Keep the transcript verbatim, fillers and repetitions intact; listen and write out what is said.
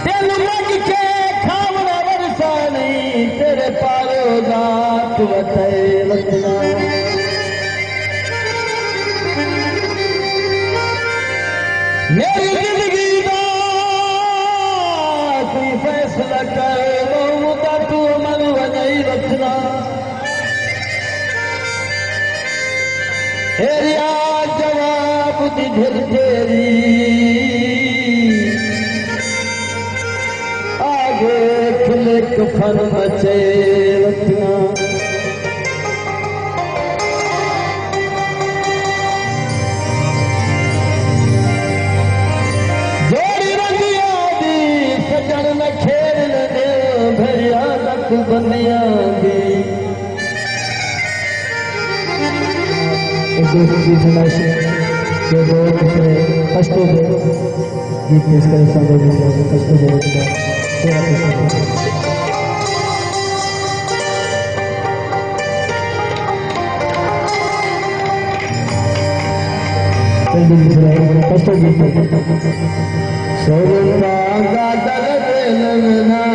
تینوں منگ کے کھاوݨا ورثہ نئیں، تیݙے پالو ذات وٹے وطنا۔ میݙی زندگی دا کوئی فیصلہ کر، ٻہوں مدت من ونڄئی وطنا۔ ایریا جواب دی ڈھل تیری، آگے کھلے کفن مچے وطنا۔ جوڑی رنگیاں دی سڄݨ نہ کھیݙ لڳے، بھریا نک بندیاں دی۔ ایک دوست کی فرمائش ہے کہ وہ دوسرے پشتو دے گیت پیش کرے، سنگے گیت پشتو دے گیت پیش کرے۔ پشتو گیت۔ سوگن کا گادر دل میں